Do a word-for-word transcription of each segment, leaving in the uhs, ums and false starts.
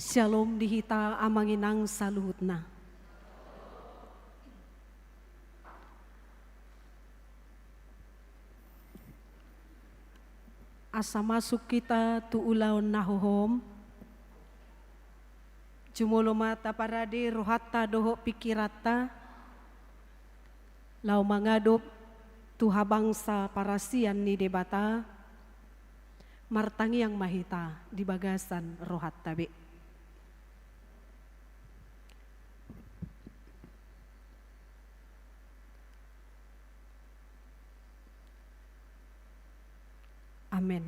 Syalom di hita amang inang saluhutna. Asa masuk hita tu ulaon na hohom, jumolo ma taparade rohanta dohot pingkiranta, laho mangadop tu habangsa parasian ni Debata. Martangiang ma hita di bagasan rohanta be. Amen.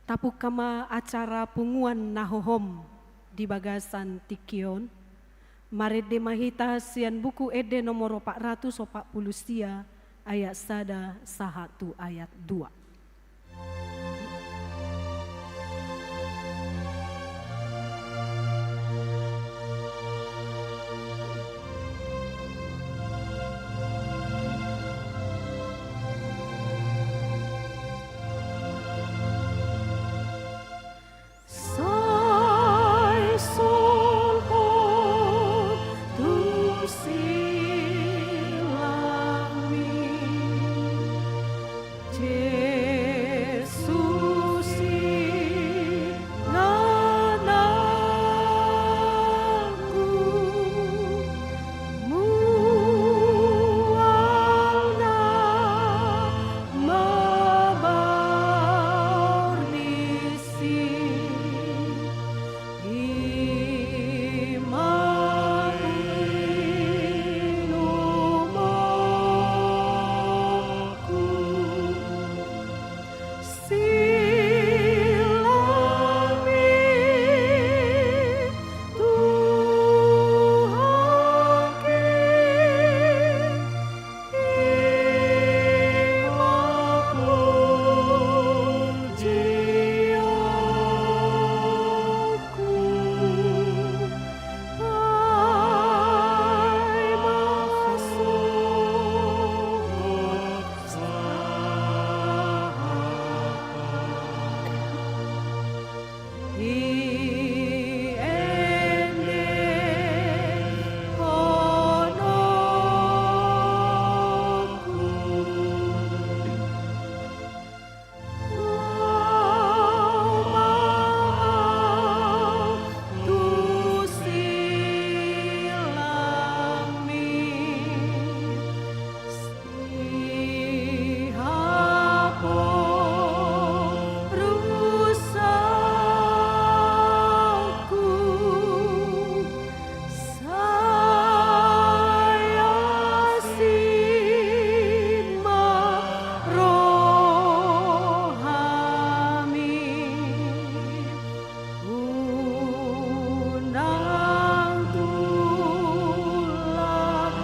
Tapungka ma acara punguan na hohom di bagasan tingki on. Marende ma hita sian Buku Ende nomor opat ratus opat pulu sia, ayat sada sahat tu ayat dua. Sai solhot tu silangmi, Jesus i nganangku, mual na mabar disi. I ma inumanku. Silangmi, Tuhanki, i ma pujionku. Ai ma sogot sahata. I ende honongku. Laho ma au tu silangmi, sihaporusangku, sai asi ma rohami. Unang tulak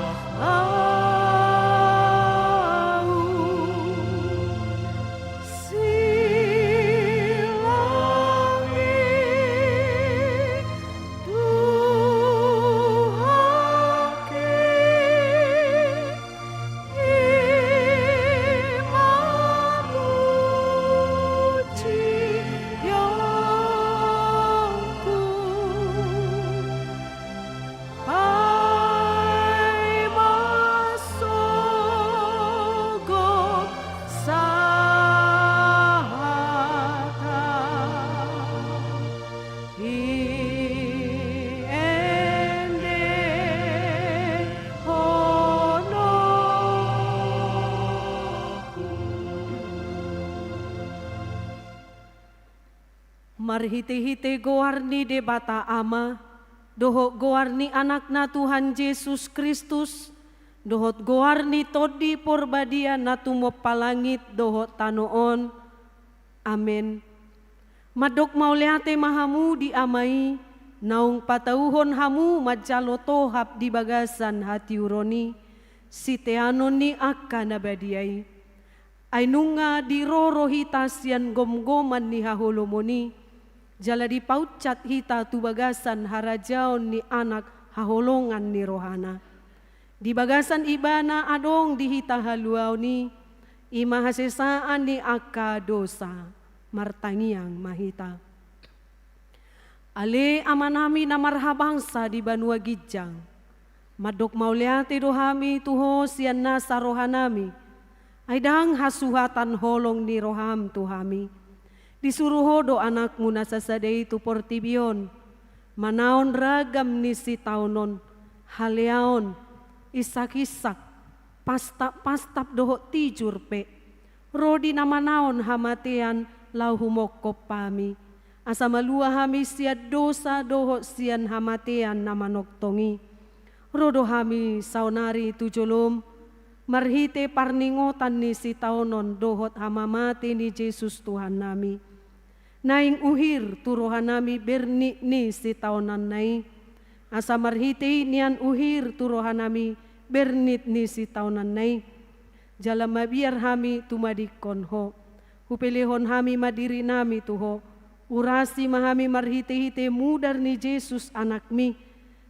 au, silangmi, Tuhanki, i ma pujionku. Ai ma sogot sahata. I ende honongku. Marhitehite goar ni Debata Ama, dohot goar ni Anakna Tuhan Jesus Kristus, dohot goar ni Tondi Porbadia na tumompa langit dohot tano on. Amen. Mandok mauliate ma hamu di Ama i, naung patauhon hamu manjalo tohap di bagasan hatiuron i, siteanon ni angka na badia i. Ai nunga diroro hita sian gomgoman ni haholomon i, jala dipaunsat hita tu bagasan harajaon ni Anak haholongan ni rohana. Di bagasan Ibana adong di hita haluaon i, i ma hasesaan ni angka dosa. Martangiang ma hita. Ale Amanami na marhabangsa di banua ginjang, mandok mauliate do hami tu Ho sian nasa rohanami, ai ndang hasuhatan holong ni roham tu hami. Disuru Ho do Anakmu na sasada i tu portibi on, manaon ragam ni sitaonon, haleaon, insak-insak, pastap-pastap dohot tijur pe, ro di na manaon hamatean laho humongkop hami, asa malua hami sian dosa dohot sian hamatean na manongtong i. Ro do hami saonari tu jolom, marhite parningotan ni sitaonon dohot hamamate ni Jesus Tuhannami. Naeng uhir tu rohanami bernit ni sitaononna i, asa marhite i nian uhir tu rohanami bernit ni sitaononna i. Jala mabiar hami tumadingkon Ho. Hupelehon hami ma dirinami tu Ho. Urasi ma hami marhite-hite mudar ni Jesus Anakmi,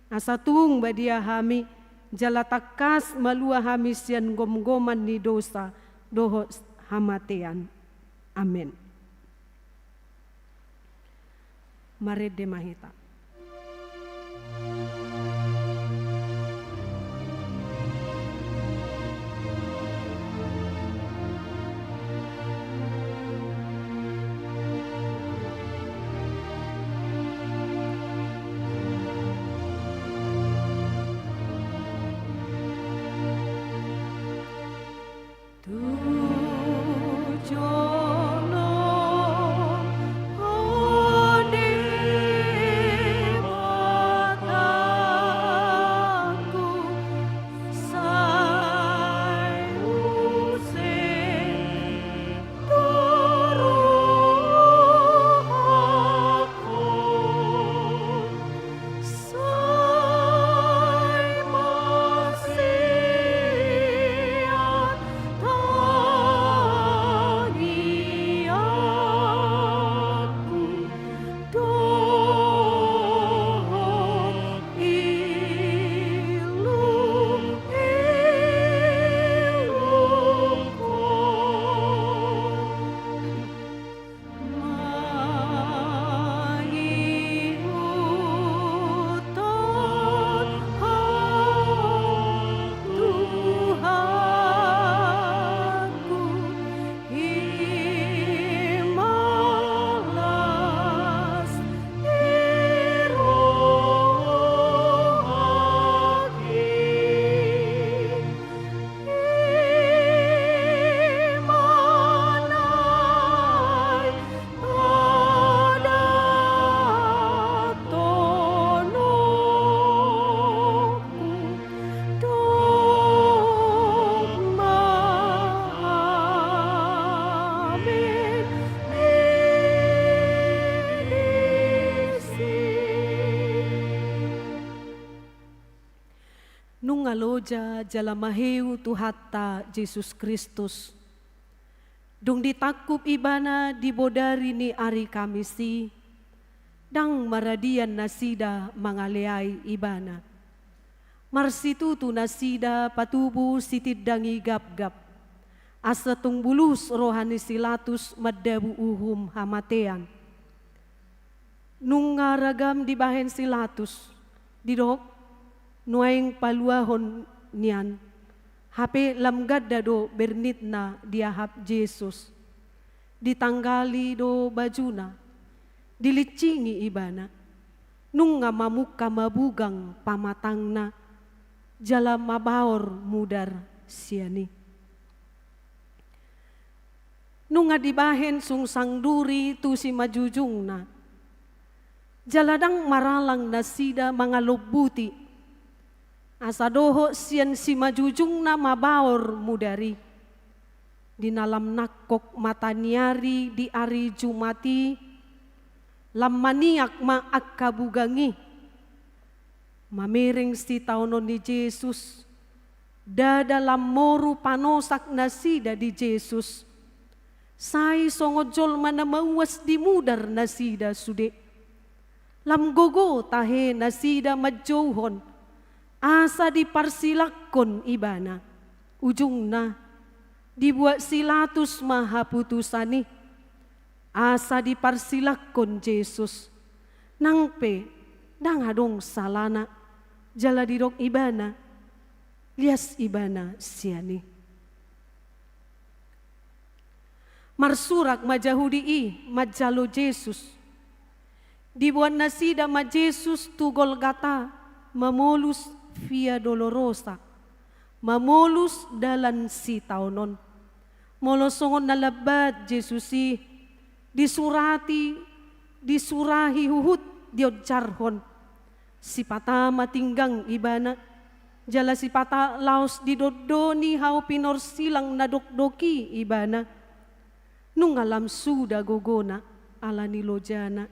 asa tung badia hami, jala tangkas malua hami sian gomgoman ni dosa dohot hamatean. Amen. Marende ma hita. Nunga loja jala maheu Tuhanta Jesus Kristus. Dung ditangkup Ibana di bodari ni ari Kamis i, ndang maradian nasida mangaleai Ibana. Marsitutu nasida patubu sitindangi gapgap, asa tung bulus roha ni si Latus mandabu uhum hamatean. Nunga ragam dibahen si Latus, didok, nuaeng paluahon nian, hape lam ganda do bernitna diahap Jesus. Ditanggali do bajuna, dilincingi Ibana, nunga mamungka mabugang pamatangna, jala mabaor mudar sian i. Nunga dibahen sungsang duri tu simanjujungna. Jala ndang maralang nasida mangalombuti. Asa dohot sian simanjujungna mabaor mudar i. Di na lam nangkok mata ni ari di ari Jumat i, lam maniak ma angka bugang i. Mamereng sitaonon ni Jesus, ndada lam moru panosak nasida di Jesus. Sai songon jolma na mauas di mudar nasida sude. Lam gogo tahe nasida manjouhon, asa diparsilangkon Ibana. Ujungna, dibuat si Latus ma haputusan i. Asa diparsilangkon Jesus, Nang pe ndang adong salana, jala didok ibana, lias ibana sian i. Marsurak ma Jahudi i manjalo Jesus. Diboan nasida ma Jesus tu Golgata, mamolus Via Dolorosa, mamolus dalan sitaonon. Molo songon na lambat Jesus i, disurati, disurahi huhut dionjarhon. Sipata ma tinggang ibana, jala sipata laos didondoni hau pinorsilang na dokdok i ibana. Nunga lam suda gogona ala ni lojana,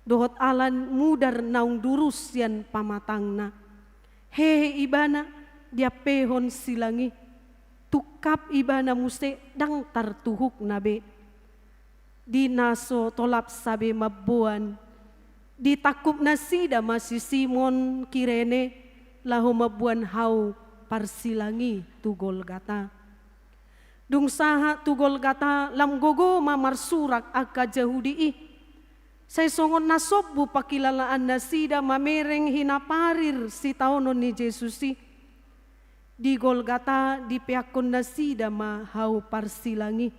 dohot ala mudar naung durus sian pamatangna. Hehe ibana diampehon silang i, tungkap ibana muse ndang tartuhukna be. Di na so tolapsa be mamboan, ditangkup nasida ma si Simon Kirene laho mamboan hau parsilang i tu Golgata. Dung sahat tu Golgata, lam gogo ma marsurak angka Jahudi i. Sai songon na sombu pangkilalaan nasida mamereng hinaparir sitaonon ni Jesus i. Di Golgata dipeakkon nasida ma hau parsilang i.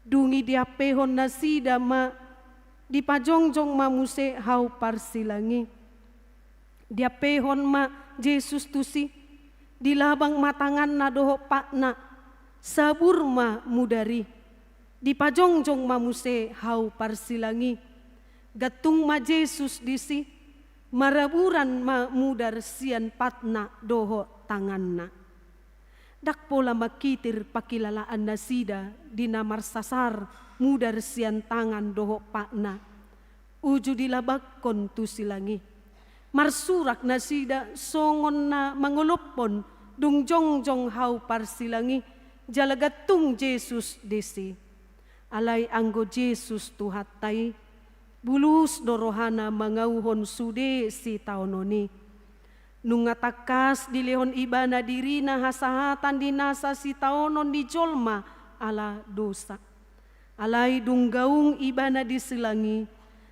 Dung i diampehon nasida ma, dipajongjong ma muse hau parsilang i. Diampehon ma Jesus tusi, dilabang ma tanganna dohot patna, sabur ma mudar i. Dipajongjong ma muse hau parsilang i. Gantung ma Jesus disi, maraburan ma mudar sian patna dohot tanganna. Ndang pola mangkitir pangkilalaan nasida di na marsasar mudar sian tangan dohot patna. Uju dilabangkon tu silang i. Marsurak nasida songon na mangolophon dung jongjong hau parsilang i, jala gantung Jesus disi. Alai anggo Jesus Tuhanta i, bulus do rohana mangauhon sude sitaonon i. Nunga tangkas dilehon ibana dirina hasahatan di nasa sitaonon ni jolma ala dosa. Alai dung gaung ibana di silang i,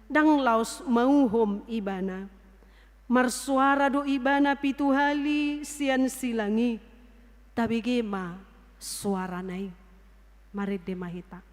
ndang laos mauhom ibana. Marsuara do ibana pitu hali sian silang i, tabege ma suarana i. Marende ma hita.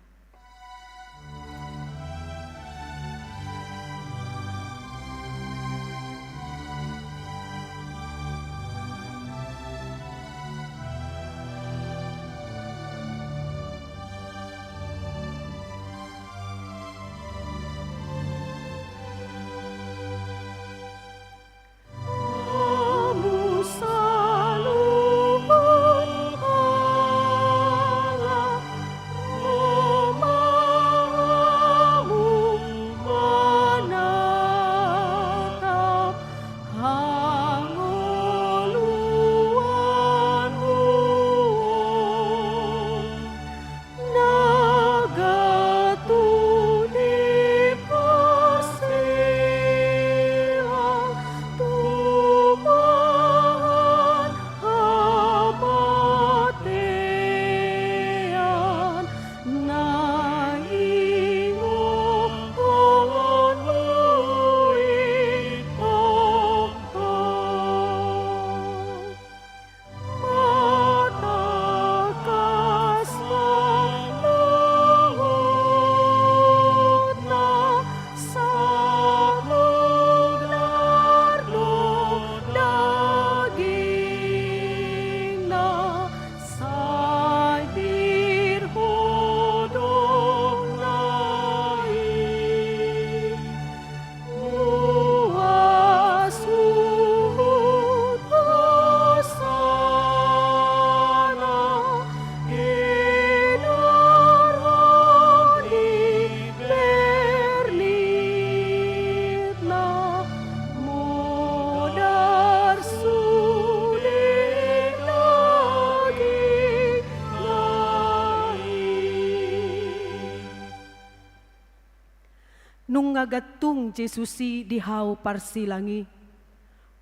Nunga gantung Jesus i di hau parsilang i.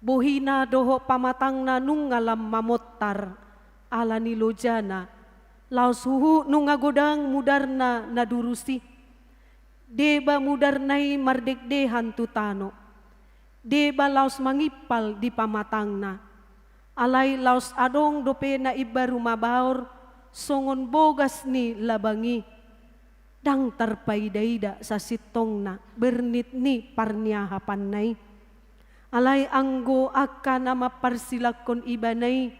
Bohina dohot pamatangna nunga lam mamontar ala ni lojana, laos huhut nunga godang mudarna na durus i. Deba mudarna i mardekdehan tu tano, deba laos mangimpal di pamatangna. Alai laos adong dope na imbaru mabaor songon bogas ni labang i, ndang tarpaidaida sasintongna bernit ni parniahapanna i. Alai anggo angka na mamparsilangkon ibana i,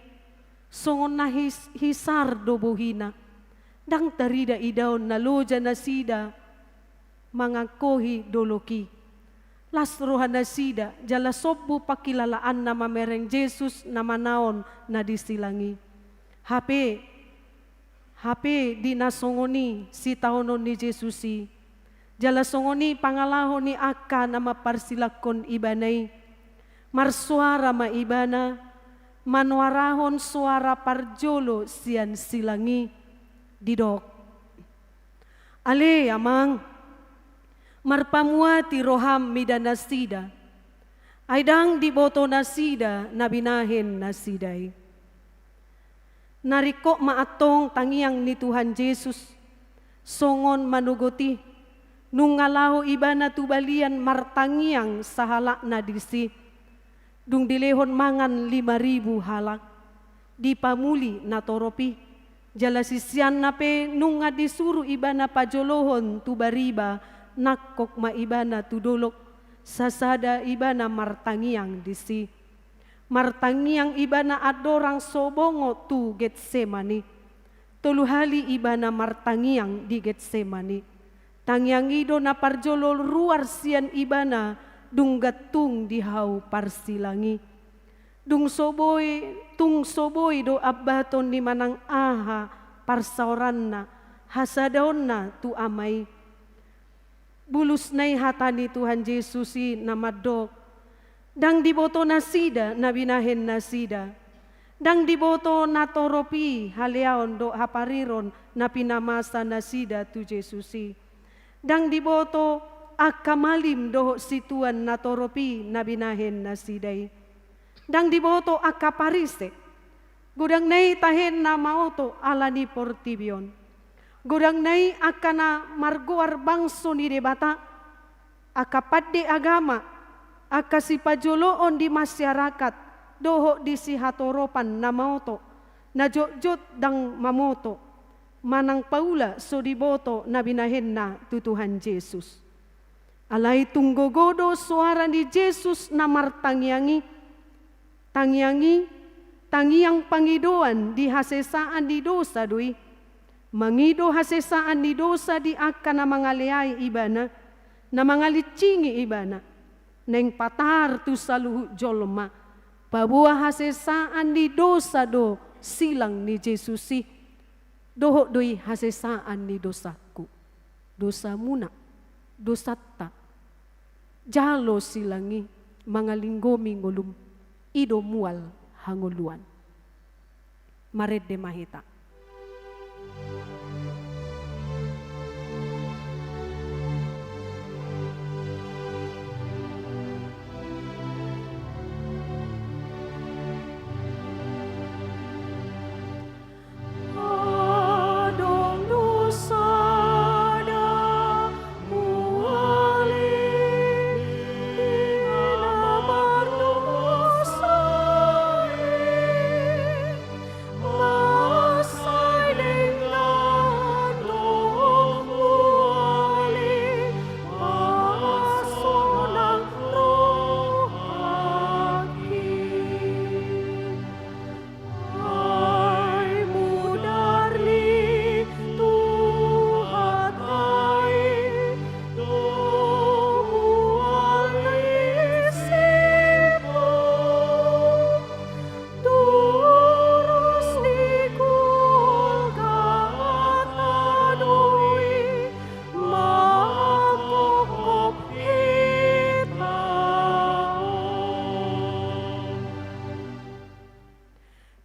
songon na his-, hisar do bohina, ndang tarida idaon na loja nasida mangangkohi dolok i. Las roha nasida, jala sombu pangkilalaanna mamereng Jesus na manaon na di silang i. Hape, hape di na songon i sitaonon ni Jesus i, jala songon i pangalaho ni angka na mamparsilangkon ibana i, marsoara ma ibana, manoarahon soara parjolo sian silang i, didok: Ale Amang, marpamuati roham mida nasida, ai ndang diboto nasida na binahen nasida i. Na ringkot ma antong tangiang ni Tuhan Jesus, songon manogot i, nunga laho ibana tu balian martangiang sahalakna disi. Dung dilehon mangan lima ribu halak, dipamuli natorop i, jala siseanna pe nunga disuru ibana pajolohon tu bariba, nangkok ma ibana tu dolok, sasada ibana martangiang disi. Martangiang ibana andorang so bongot tu Getsemani. Tolu hali ibana martangiang di Getsemani. Tangiang i do na parjolo ruar sian ibana dung gantung di hau parsilang i. Dung so boi, tung so boi do ambaton ni manang aha parsaoranna, hasadaonna tu Ama i. Bulusna i hata ni Tuhan Jesus i na mandok: Ndang diboto nasida na binahen nasida. Ndang diboto natorop i haleaon dohot hapariron na pinamasa nasida tu Jesus i. Ndang diboto angka malim dohot situan natorop i na binahen nasida i. Ndang diboto angka Parise. Godangna i tahenna maoto ala ni portibi on. Godangna i angka na margoar bangso ni Debata, angka pande agama, angka sipajoloon di masyarakat dohot di sihatoropan na maoto, na jotjot ndang mamoto, manang paula so diboto na binahenna tu Tuhan Jesus. Alai tung gogo do soara ni Jesus na martangiang i. Tangiang i, tangiang pangidoan di hasesaan ni dosa do i. Mangido hasesaan ni dosa di angka na mangaleai ibana, na mangalincingi ibana. Naeng patar tu saluhut jolma, paboa hasesaan ni dosa do silang ni Jesus i. Dohot do i hasesaan ni dosangku, dosamuna, dosanta. Jalo silang i, mangalinggomi ngolum, i do mual hangoluan. Marende ma hita.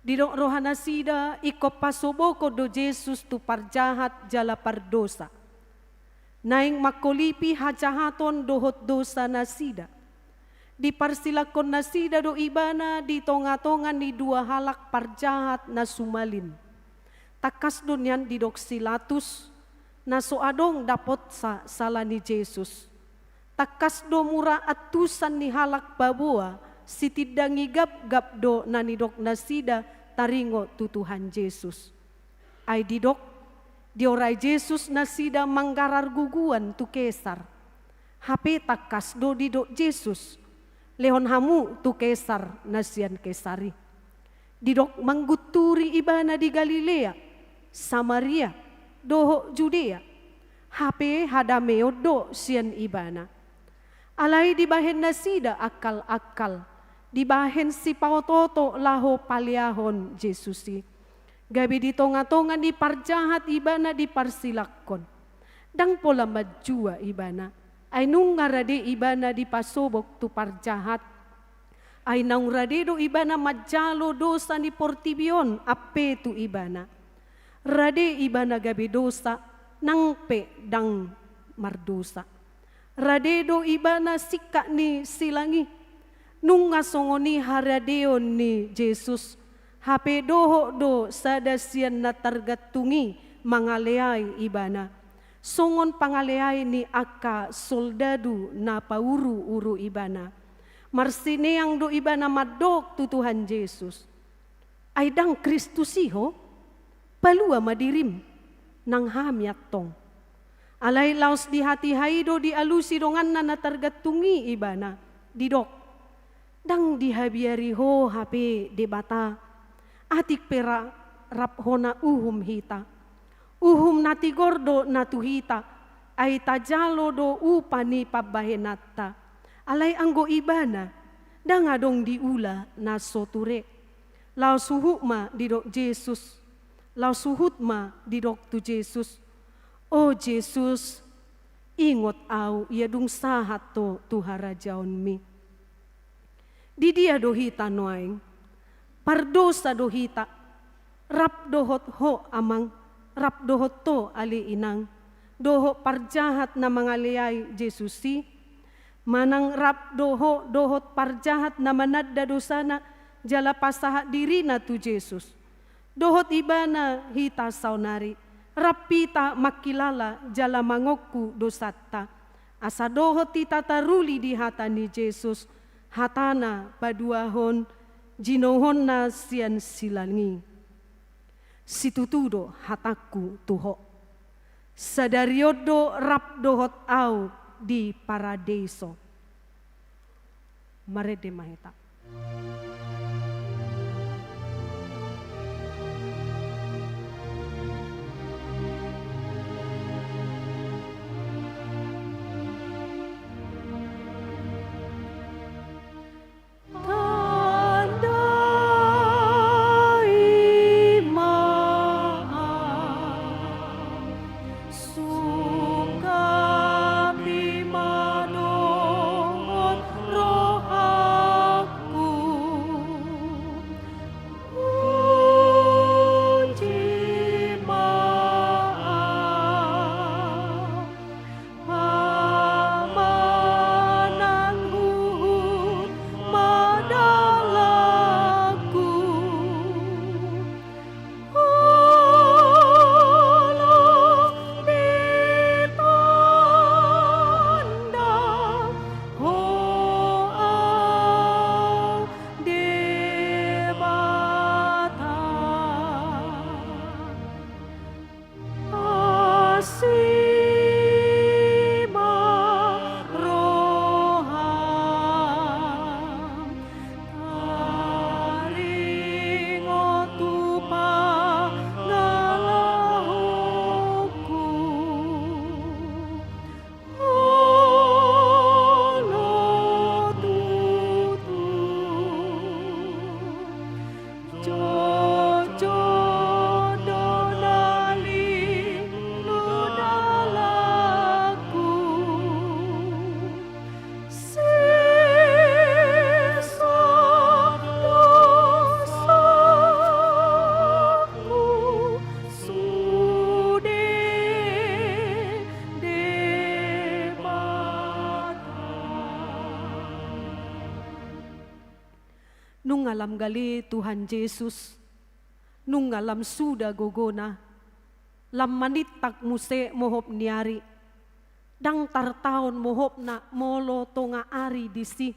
Didok roha nasida, ingkon pasobokon do Jesus tu parjahat jala pardosa. Naeng mangkolipi hajahaton dohot dosa nasida. Diparsilangkon nasida do ibana di tongatonga ni dua halak parjahat na sumalin. Tangkas do nian didok si Latus, Na so adong dapotsa sala ni Jesus. Tangkas do mura antusan ni halak paboa, sitindangi gapgap do na nidok nasida taringot tu Tuhan Jesus. Ai didok, diorai Jesus nasida manggarar guguan tu Kesar. Hape tangkas do didok Jesus, lehon hamu tu Kesar na sian Kesar i. Didok manggunturi ibana di Galilea, Samaria, dohot Judea. Hape hadameon do sian ibana. Alai dibahen nasida angkal-angkal, dibahen sipaotooto laho paleahon Jesus i. Gabe di tonga-tonga ni parjahat ibana diparsilanghon. Ndang pola manjua ibana, ai nunga rade ibana dipasobok tu parjahat. Ai naung rade do ibana manjalo dosa ni portibi on ampe tu ibana. Rade ibana gabe dosa, nang pe ndang mardosa. Rade do ibana singkat ni silang i. Nunga songon i haradeon ni Jesus, hape dohot do sada sian na targantung i mangaleai ibana. Songon pangaleai ni angka soldadu na pauru-uru ibana. Marsineang do ibana mandok tu Tuhan Jesus. Ai ndang Kristus i ho? Palua ma dirim, nang hami antong. Alai laos di hatiha i do dialusi donganna na targantung i ibana, didok. Ndang dihabiari ho hape Debata, atik pe ra-, rap hona uhum hita. Uhum na tigor do na tu hita, ai tajalo do upa ni pambahenanta. Alai anggo ibana, ndang adong diula na so ture. Laos huhut ma didok Jesus, laos huhut ma didok tu Jesus, "O Jesus, ingot ahu ia dung sahat ho tu harajaonmi." Di dia do hita nuaeng? Pardosa do hita, rap dohot ho amang, rap dohot ho ale inang, dohot parjahat na mangaleai Jesus i, manang rap do ho dohot parjahat na mananda dosana jala pasahat dirina tu Jesus. Dohot ibana hita saonari, rap hita mangkilala jala mangongku dosanta. Asa dohot hita taruli di hata ni Jesus, hatana paduahon jinohonna sian silang i. Situtu do hatangku tu ho. Sadari on do rap dohot ahu di paradeiso. Marende ma hita. Tandai ma au, sungkapi ma dohot rohangku, uji ma au. Pamanang huhut ma dalanku, holong ditanda ho au Debata. Asi ma roham, taringot tu pangalahoku. Olo tutu, jotjot do na lilu dalanku, sesa dosaku sude Debata. Nunga lam gale Tuhan Jesus, nunga lam suda gogona, Lam manintak muse mohop ni ari. Ndang tartaon mohopna molo tonga ari disi.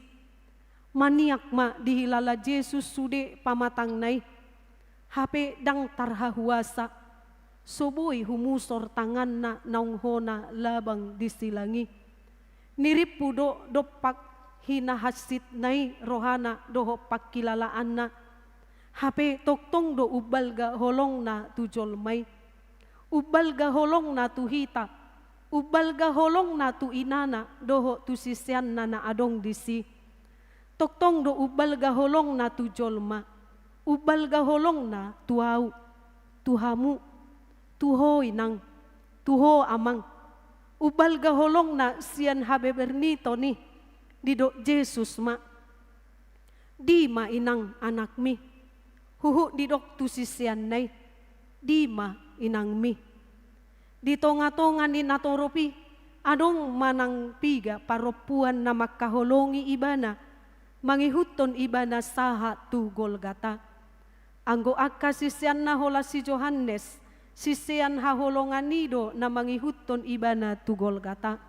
Maniak ma dihilala Jesus sude pamatangna i. Hape ndang tarhahuasa. So boi humusor tanganna naung hona labang di silang i. Nirimpu do dompak hinahansitna i rohana dohot pangkilalaanna. Hape tongtong do umbalga holongna tu jolma i. Umbalga holongna tu hita. Umbalga holongna tu inana dohot tu siseanna na adong disi. Tongtong do umbalga holongna tu jolma. Umbalga holongna tu ahu, tu hamu, tu ho inang, tu ho amang. Umbalga holongna sian habeberniton i. Didok Jesus ma. Dima inang anakmi. Huhut didok tu siseanna i. Dima inangmi. Di tongatonga ni natorop i, adong manang piga parompuan na mangkaholongi ibana, mangihuthon ibana sahat tu Golgata. Anggo angka siseanna holan si Johannes, sisean haholongan i do na mangihuthon ibana tu Golgata.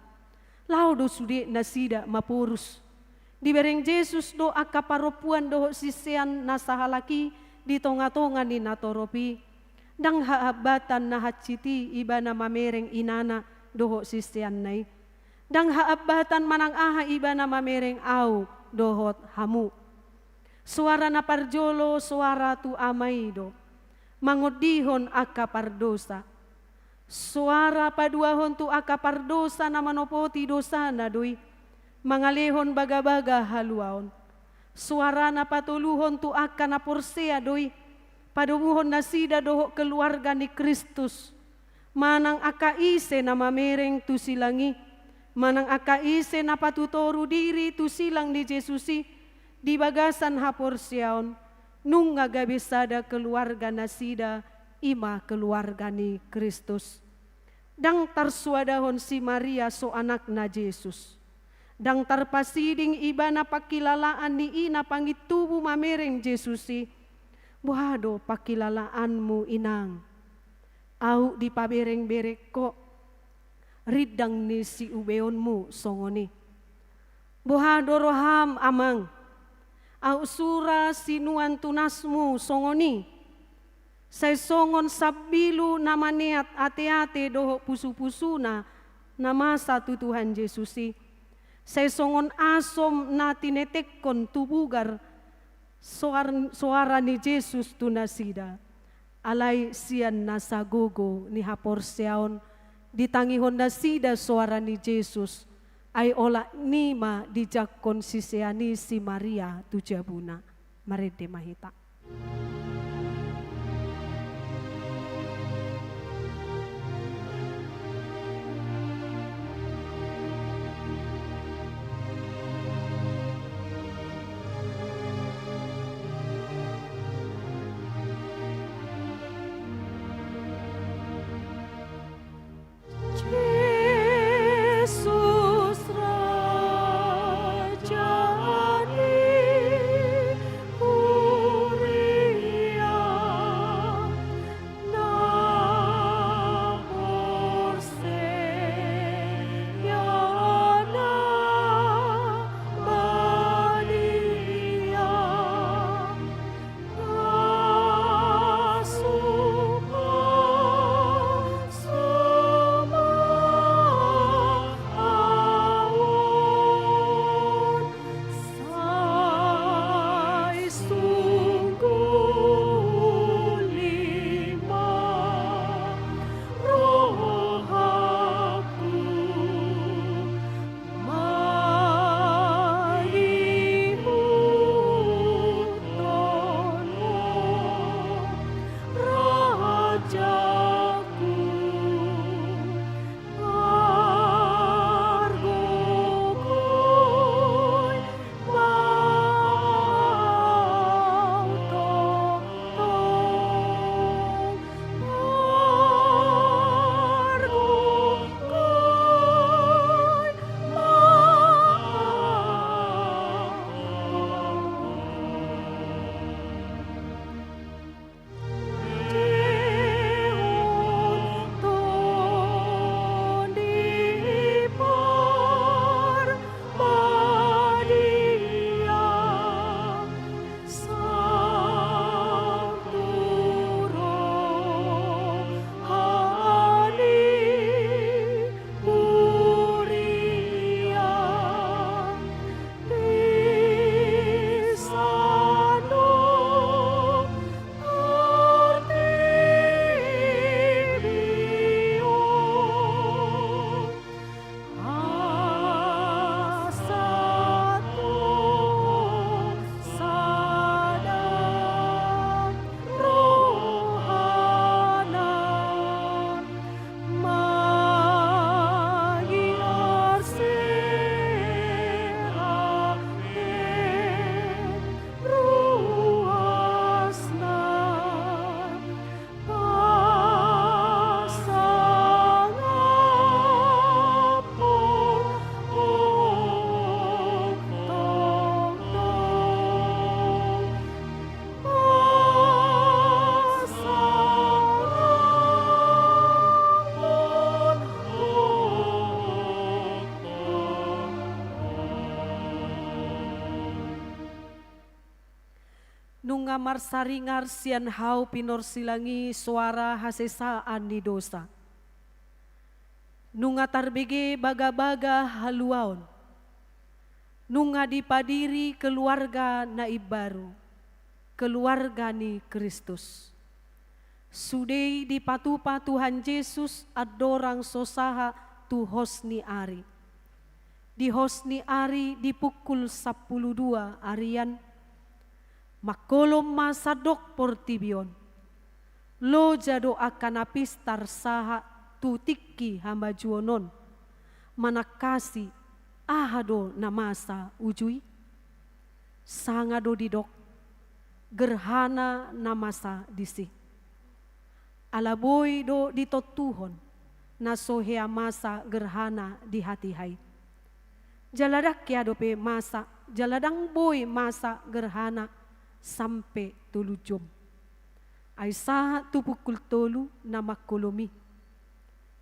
Laho do sude nasida maporus. Dibereng Jesus do angka parompuan dohot sisean na sahalak i di tongatonga ni natorop i. Ndang haambatan na hansit i ibana mamereng inana dohot siseanna i. Ndang haambatan manang aha ibana mamereng ahu dohot hamu. Soara na parjolo soara tu Ama i do. Mangondihon angka pardosa. Soara paduahon tu angka pardosa na manopoti dosana do i, mangalehon bagabaga haluaon. Soara na patoluhon tu angka na porsea do i, padomuhon nasida dohot keluarga ni Kristus. Manang angka ise na mamereng tu silang i, manang angka ise na patutoru diri tu silang ni Jesus i, di bagasan haporseaon, nunga gabe sada keluarga nasida, i ma keluarga ni Kristus. Ndang tarsoadahon si Maria so anakna Jesus. Ndang tarpasiding ibana pangkilalaan ni ina pangintubu mamereng Jesus i. Boha do pangkilalaanmu inang? Ahu dipaberengbereng ho rindang ni siubeonmu songon i. Boha do roham amang? Ahu sura sinuan tunasmu songon i. Sai songon sambilu na maneat ateate dohot pusupusuna na masa tu Tuhan Jesus i. Sai songon asom na tinetekhon tu bugar soar-, soara ni Jesus tu nasida. Alai sian nasa gogo ni haporseaon ditangihon nasida soara ni Jesus. Ai olat ni i ma dijangkon sisean i si Maria tu jabuna. Marende ma hita. Jesus Raja ni hula. marsaringar sian hau pinorsilang i soara hasesaan ni dosa. Nunga tarbege bagabaga haluaon. Nunga dipadiri keluarga na imbaru, keluarga ni Kristus. Sude i dipatupa Tuhan Jesus andorang so sahat tu hos ni ari. Di hos ni ari di pukul sampulu dua arian, mangkolom ma sandok portibi on. Loja do angka na pistar sahat tu tingki hamajuon on, manangkasi aha do na masa uju i. Sanga do didok, gerhana na masa disi. Ala boi do ditontuhon na so hea masa gerhana di hatiha i. Jala ndang hea dope masa, jala ndang boi masa gerhana sampe tolu jom. Ai sahat tu pukul tolu na mangkolom i.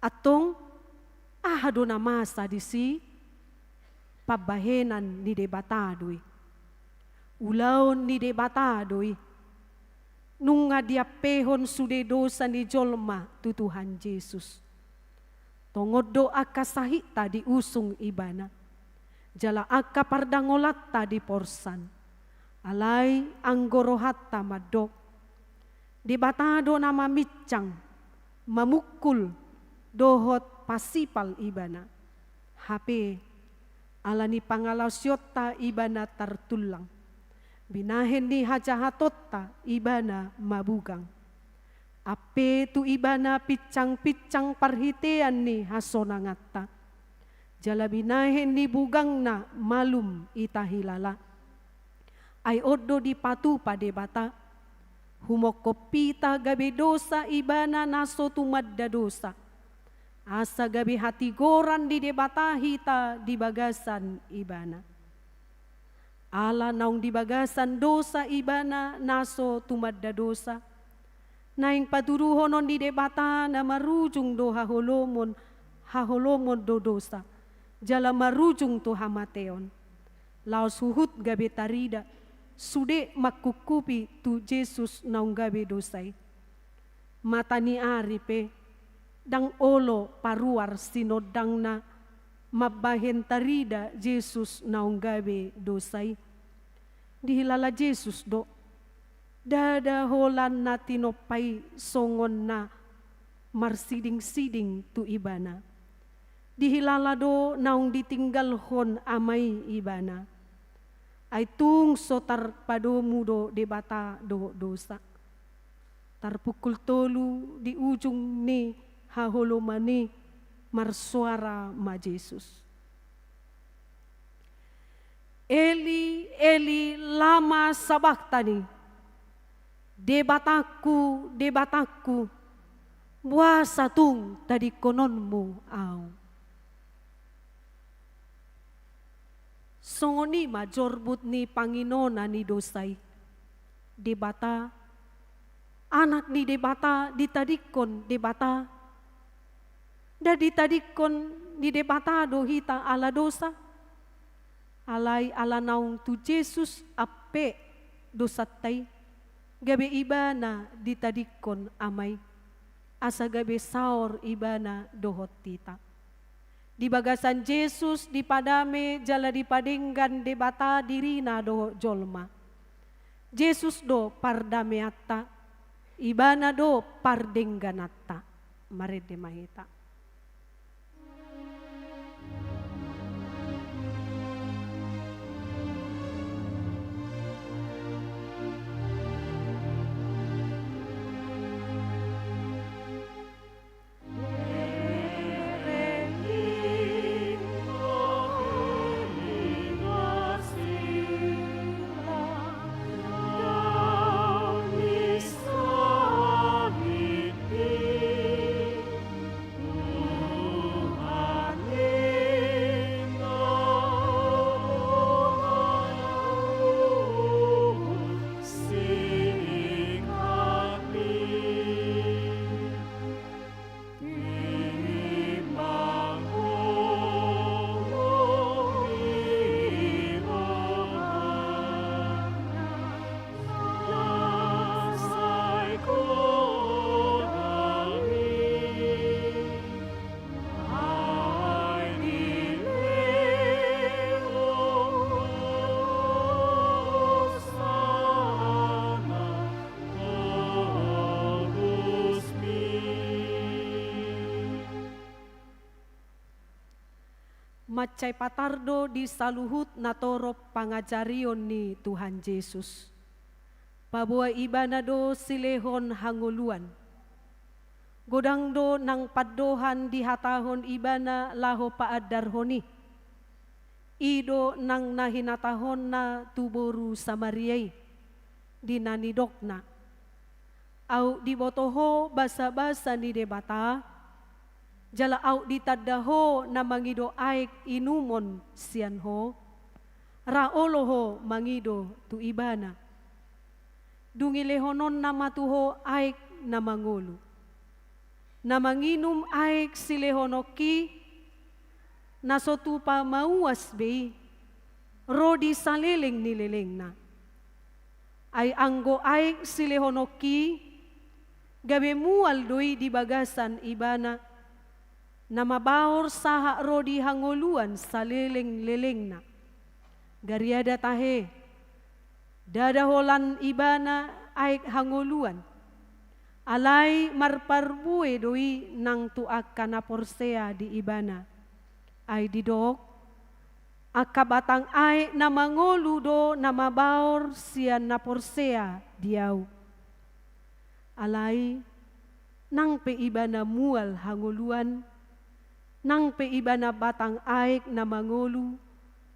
Antong, aha do na masa disi? Pambahenan ni Debata do i. Ulaon ni Debata do i. Nunga diampehon sude dosa ni jolma tu Tuhan Jesus. Tongon do angka sahitta diusung Ibana, jala angka pardangolanta diporsan. Alai anggo rohanta mandok, Debata do na mamincang, mamungkul, dohot pasipal Ibana. Hape, ala ni pangalaosionta Ibana tartullang. Binahen ni hajahatonta Ibana mabugang. Ampe tu Ibana pincang-pincang parhitean ni hasonanganta. Jala binahen ni bugangna malum i tahilala. Ai on do dipatupa Debata. Humongkop hita gabe dosa Ibana na so tumanda dosa. Asa gabe hatigoran ni Debata hita di bagasan Ibana. Ala naung di bagasan dosa Ibana na so tumanda dosa. Naeng patuduhonon ni Debata na marujung do haholomon, haholomon do dosa. Jala marujung tu hamateon. Laos huhut gabe tarida, sude mangkungkupi tu Jesus naung gabe dosa i. Mata ni ari pe, ndang olo paruar sinondangna mambahen tarida Jesus naung gabe dosa i. Dihilala Jesus do, ndada holan na tinompa i songon na marsiding-siding tu Ibana. Dihilala do naung ditinggalhon Ama i Ibana. Ai tung so tarpadomu do Debata dohot dosa. Tarpukul tolu di ujung ni haholomon i marsoara ma Jesus. Eli, Eli, lama sabaktani? Debatangku, Debatangku, boasa tung tadingkononmu ahu? Songon i ma jorbut ni panginona ni dosa i. Debata, anak ni Debata, ditadingkon Debata. Nda ditadingkon ni Debata do hita ala dosa? Alai ala naung tu Jesus ampe dosanta i, gabe Ibana ditadingkon Ama i, asa gabe saor Ibana dohot hita. Di bagasan Jesus dipadame jala dipadenggan Debata dirina dohot jolma. Jesus do pardameanta, Ibana do pardenggananta. Marende ma hita. Mansai patar do di saluhut natorop pangajarion ni Tuhan Jesus. Paboa ibana do silehon hangoluan. Godang do nang pandohan dihatahon ibana laho paandarhon i. I do nang na hinatahonna tu boru Samaria i, di na nidokna: Aut diboto ho basabasa ni Debata, jala aut ditanda ho na mangido aek inumon sian ho, ra olo ho mangido tu ibana. Dung i lehononna ma tu ho aek na mangolu. Na manginum aek silehononki, na so tupa mauas be i, ro di saleleng ni lelengna. Ai anggo aek silehononki, gabe mual do i di bagasan ibana, na mabaor sahat ro di hangoluan saleleng-lelengna. Gariada tahe, ndada holan ibana aek hangoluan. Alai marparbue do i nang tu angka na porsea di ibana. Ai didok: Angka batang aek na mangolu do na mabaor sian na porsea di ahu. Alai, nang pe ibana mual hangoluan, nang pe ibana batang aek na mangolu,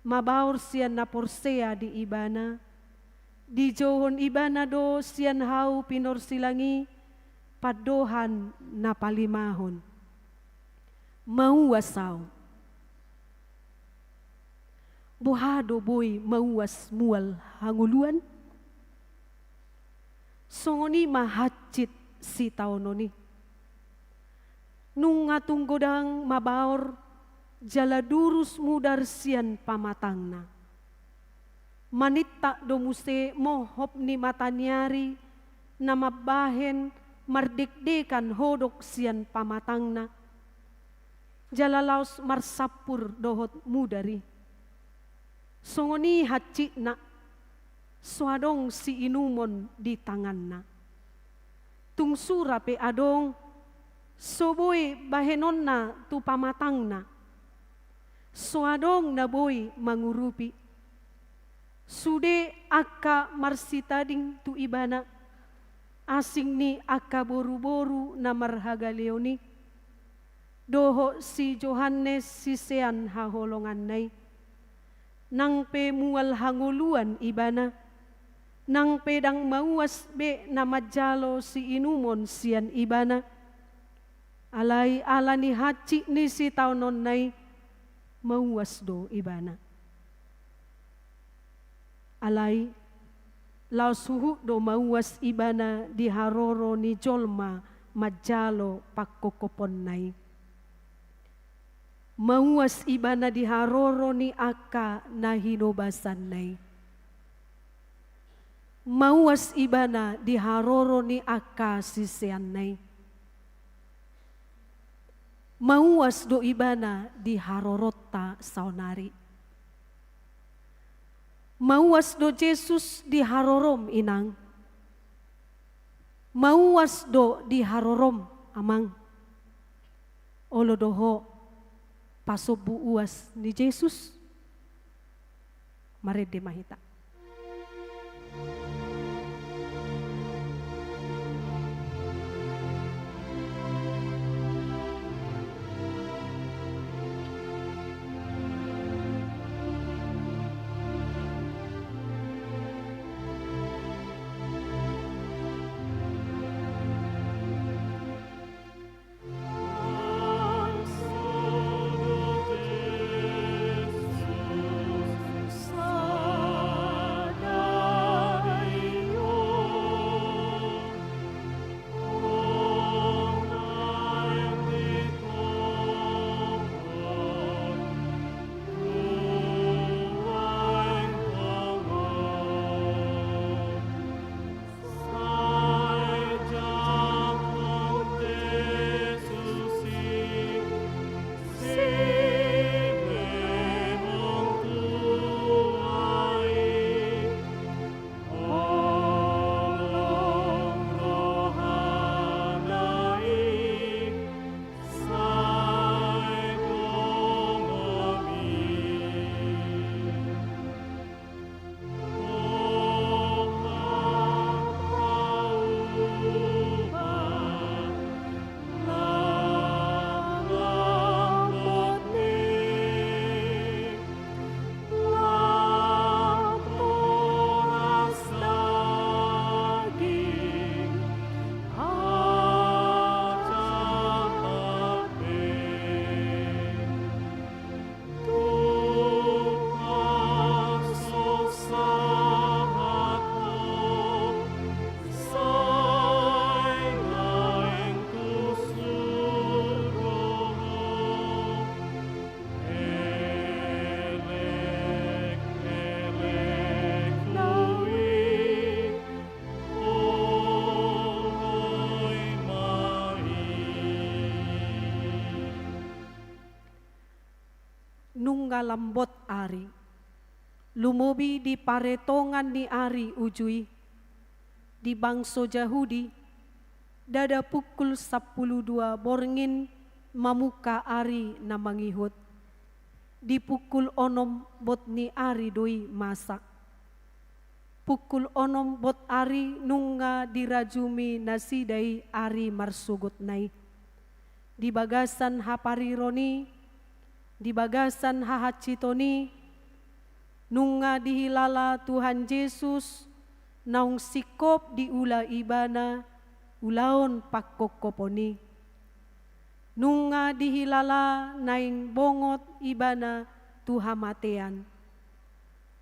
mabaor sian na porsea di ibana, dijouhon ibana do sian hau pinorsilang i pandohan na palimahon: Mauas ahu. Boha do boi mauas mual hangoluan? Songon i ma hansit sitaonon i. Nunga tung godang mabaor jala durus mudar sian pamatangna. Manintak do muse mohop ni mataniari na mambahen mardekdekan hodok sian pamatangna, jala laos marsampur dohot mudar i. Songon i hansitna, so adong siinumon di tanganna. Tung sura pe adong, so boi bahenonna tu pamatangna. So adong na boi mangurupi. Sude angka marsitading tu ibana, asing ni angka boruboru na marhagaleon i, dohot si Johannes sisean haholonganna i. Nang pe mual hangoluan ibana, nang pe ndang mauas be na manjalo siinumon sian ibana. Alai ala ni hansit ni sitaononna i, mauas do ibana. Alai, laos huhut do mauas ibana di haroro ni jolma manjalo pangkophoponna i. Mauas ibana di haroro ni angka na hinobasanna i. Mauas ibana di haroro ni angka siseanna i. Mauas do ibana di haroronta saonari. Mauas do Jesus di harorom, Inang. Mauas do di harorom, Amang. Olo do ho pasombu uas ni Jesus. Marende ma hita. Nunga lambot ari. Lumobi di paretongan ni ari uju i, di bangso Jahudi, ndada pukul sampulu dua borngin mamungka ari na mangihut. Di pukul onom bot ni ari do i masa. Pukul onom bot ari nunga dirajumi nasida i ari marsogotna i. Di bagasan hapariron i, di bagasan hahansiton i, nunga dihilala Tuhan Jesus naung singkop diula ibana ulaon pangkophopon i. Nunga dihilala naeng bongot ibana tu hamatean.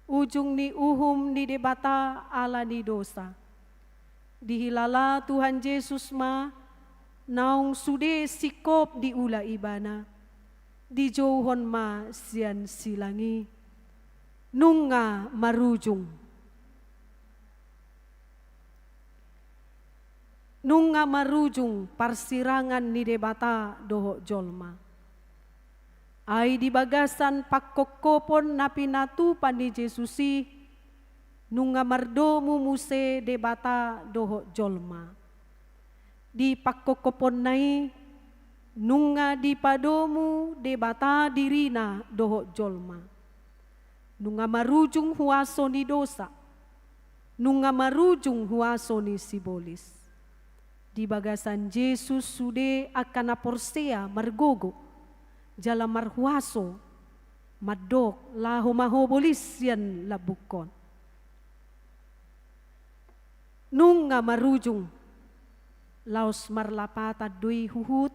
Ujung ni uhum ni Debata ala ni dosa. Dihilala Tuhan Jesus ma naung sude singkop diula ibana. Dijouhon ma sian silang i. Nunga marujung. Nunga marujung parsirangan ni Debata dohot jolma. Ai di bagasan pangkophopon na pinatupa ni Jesus i, nunga mardomu muse Debata dohot jolma. Di pangkophoponna i, nunga dipadomu Debata dirina dohot jolma. Nunga marujung huaso ni dosa. Nunga marujung huaso ni sibolis. Di bagasan Jesus sude angka na porsea margogo jala marhuaso, mandok laho ma ho bolis sian lambungkon. Nunga marujung, laos marlapatan do i huhut,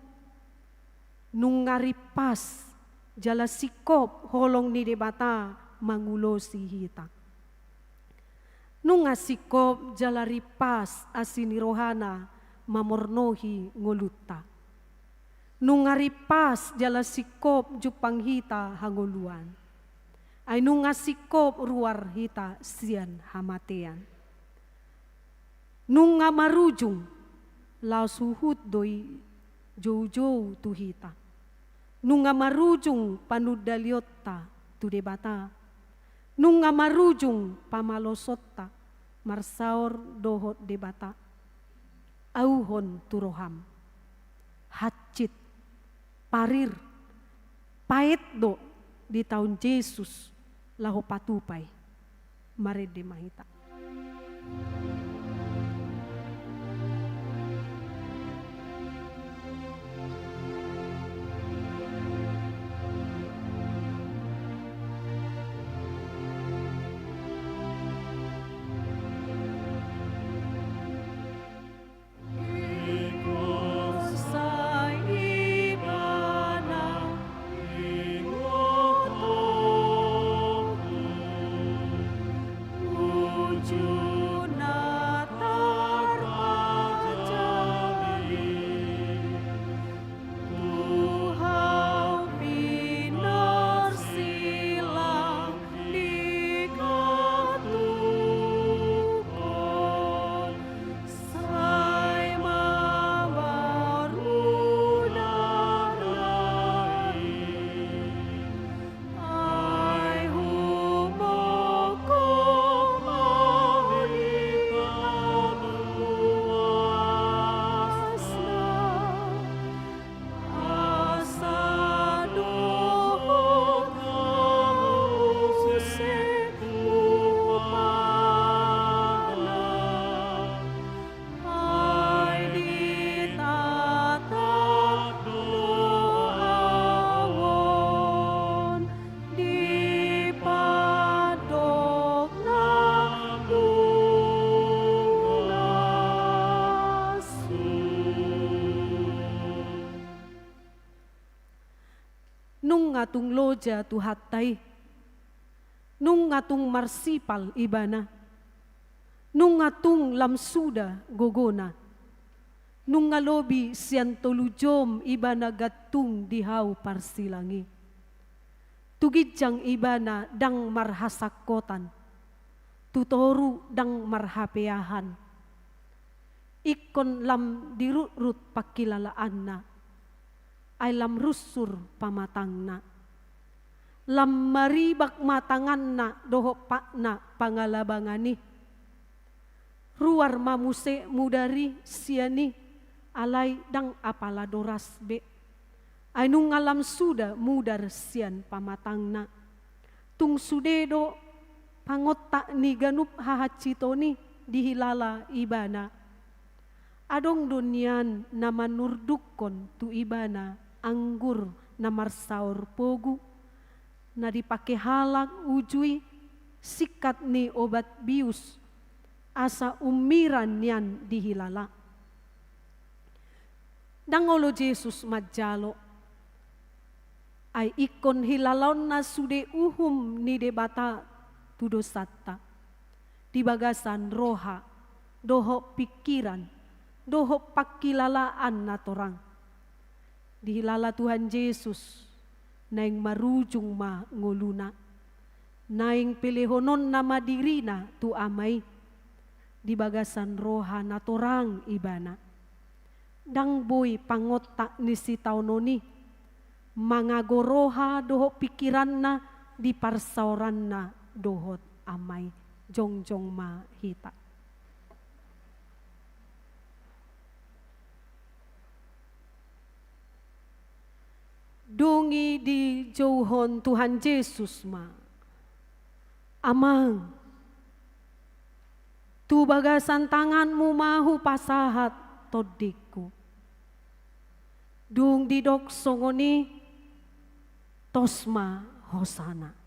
nunga rimpas jala singkop holong ni Debata mangulosi hita. Nunga singkop jala rimpas asi ni rohana mamornohi ngolunta. Nunga rimpas jala singkop jumpang hita hangoluan. Ai nunga singkop ruar hita sian hamatean. Nunga marujung, laos huhut do i joujou tu hita. Nunga marujung panundalionta tu Debata. Nunga marujung pamalosonta marsaor dohot Debata. Auhon tu roham. Hansit, parir, paet do di taon Jesus laho patupa i. Marende ma hita. Nunga tung loja Tuhanta i. Nunga tung marsipal ibana. Nunga tung lam suda gogona. Nunga lobi sian tolu jom ibana gantung di hau parsilang i. Tu ginjang ibana ndang marhasangkotan. Tu toru ndang marhapeahan. Ingkon lam dirutrut pangkilalaanna. Ai lam runsur pamatangna. Lam maribak ma tanganna dohot patna pangalabangan i. Ruar ma muse mudar i sian i, alai ndang apala doras be. Ai nunga lam suda mudar sian pamatangna. Tung sude do pangontak ni ganup hahansiton i dihilala ibana. Adong do nian na manurdukkon tu ibana anggur na marsaor pogu, na dipake halak uju i singkat ni obat bius, asa ummiran nian dihilala. Ndang olo Jesus manjalo, ai ingkon hilalaonna sude uhum ni Debata tu dosanta, di bagasan roha, dohot pingkiran, dohot pangkilalaan na torang. Dihilala Tuhan Jesus, naeng marujung ma ngoluna. Naeng pelehononna ma dirina tu Ama i, di bagasan roha na torang ibana. Ndang boi pangontak ni sitaonon i, mangago roha dohot pingkiranna di parsaoranna dohot Ama i. Jongjong ma hita. Dung i dijouhon Tuhan Jesus ma: Amang, tu bagasan tanganmu ma hupasahat tondingku. Dung didok songon i, tos ma hosana.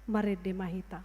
Marende ma hita.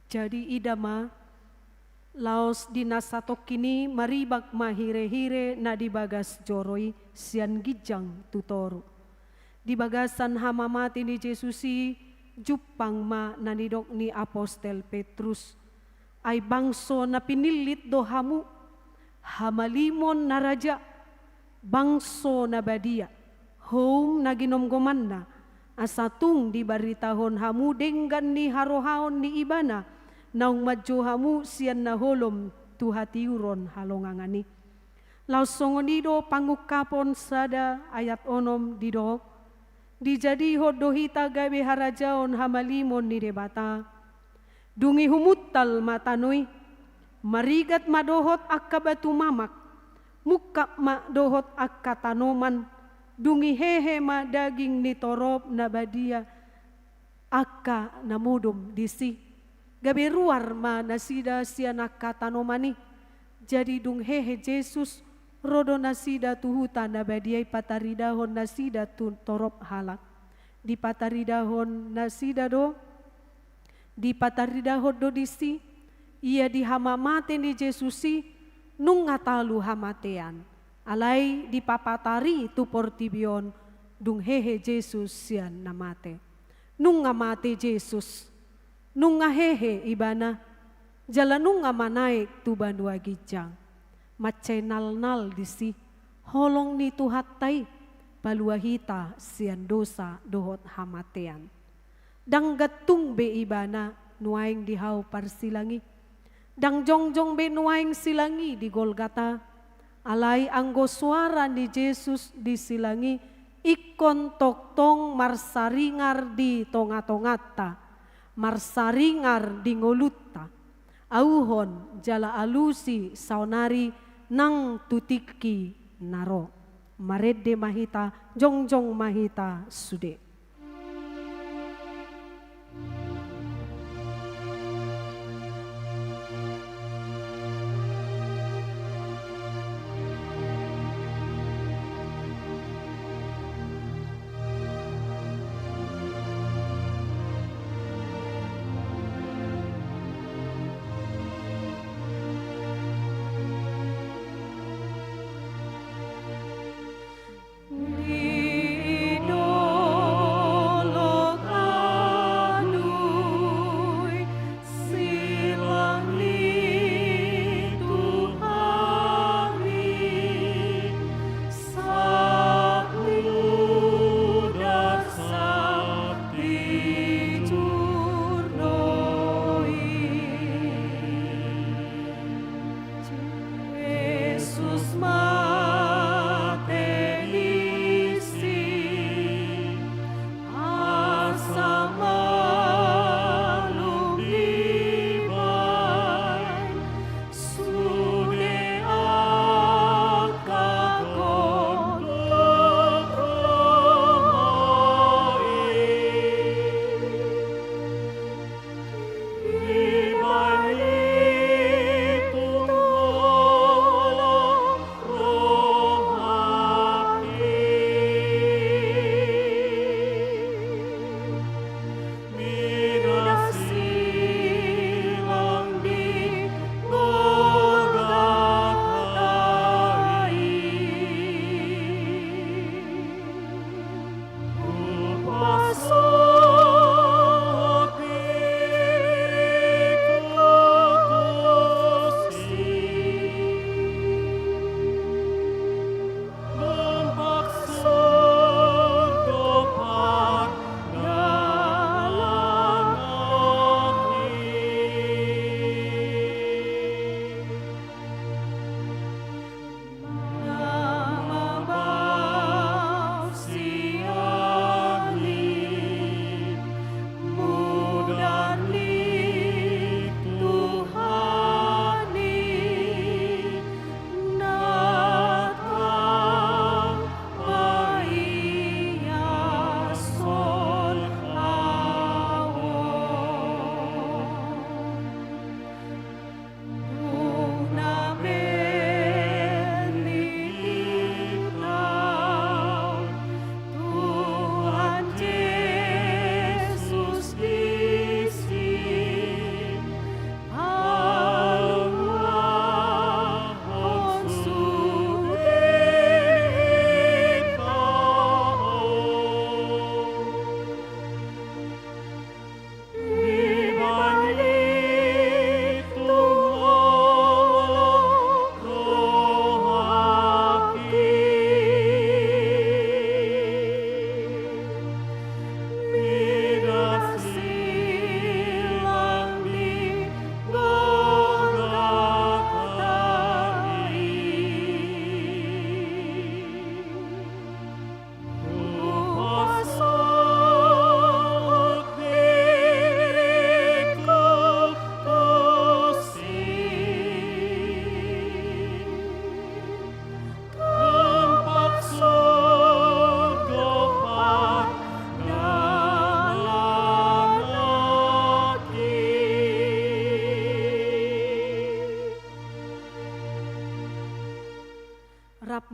Jadi ida ma, laos di na satongkin i maribak ma hirehire na di bagas joro i sian ginjang tu toru. Di bagasan hamamate ni Jesus i jumpang ma na nidok ni apostel Petrus. Ai bangso na pinillit do hamu, hamalimon na raja, bangso na badia, houm na ginomgomanna, asa tung dibaritahon hamu denggan ni harohaon ni Ibana, naung manjou hamu sian na holom tu hatiuron halongangan i. Laos songon i do Pangungkapon sada ayat onom didok, dijadihon do hita gabe harajaon hamalimon ni Debata. Dung i humuntal ma tano i, marigat ma dohot angka batu mamak, mungkap ma dohot angka tanoman, dung i hehe ma daging ni torop na badia, angka na modom disi. Gabe ruar ma nasida sian angka tanoman i. Jadi dung hehe Jesus, ro do nasida tu huta na badia i pataridahon nasida tu torop halak. Dipataridahon nasida do, dipataridahon do disi, ia di hamamate ni Jesus i nunga talu hamatean. Alai dipapatari tu portibi on dung hehe Jesus sian na mate. Nunga mate Jesus, nunga hehe Ibana, jala nunga manaek tu banua ginjang. Mansai nalnal disi holong ni Tuhanta i, palua hita sian dosa dohot hamatean. Ndang gantung be Ibana nuaeng di hau parsilang i. Ndang jongjong be nuaeng silang i di Golgata. Alai anggo suara ni Jesus di silang i ingkon tongtong marsaringar di tongatonganta, marsaringar di ngolunta. Auhon jala alusi saonari nang tu tingki na ro. Marende ma hita, jongjong ma hita sude.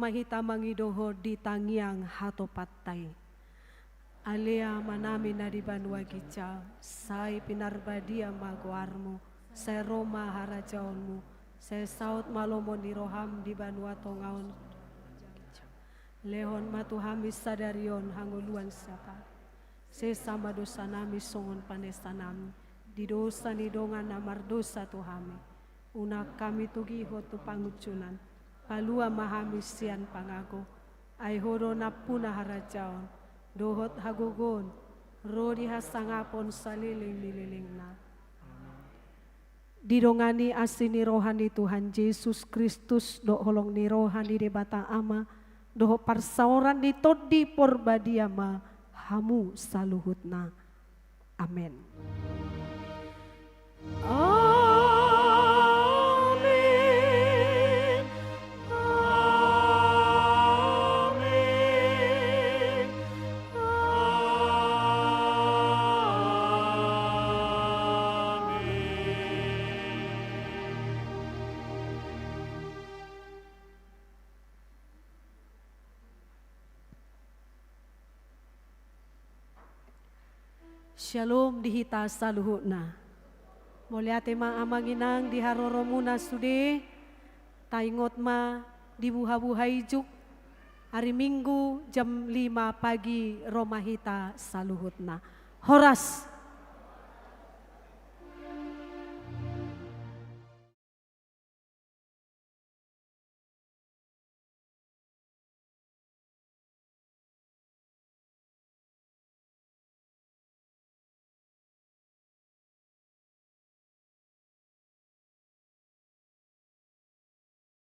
ma hita mangido Ho di tangiang hatopatta i. Ale Amanami na di banua ginjang, sai pinarbadia ma goarMu, sai ro ma harajaonMu, sai saut ma lomo ni rohaM di banua tonga on. Lehon ma tu hami sadari on hangoluan siapari. Sesa ma dosanami songon panesanami di dosa ni dongan na mardosa tu hami. Unang hami togihon tu pangunjunan, palua ma hami sian pangago. Ai Ho do nampuna harajaon dohot hagogoon ro di hasangapon saleleng ni lelengna. Didongani asi ni roha ni Tuhan Jesus Kristus dohot holong ni roha ni Debata Ama dohot parsaoran ni Tondi Porbadia ma hamu saluhutna. Amen. Amen. Amen. Amen. Syalom di hita saluhutna. Mauliate ma amang inang di haroromuna sude. Taingot ma di buhabuha ijuk, ari Minggu jam lima pagi ro ma hita saluhutna. Horas.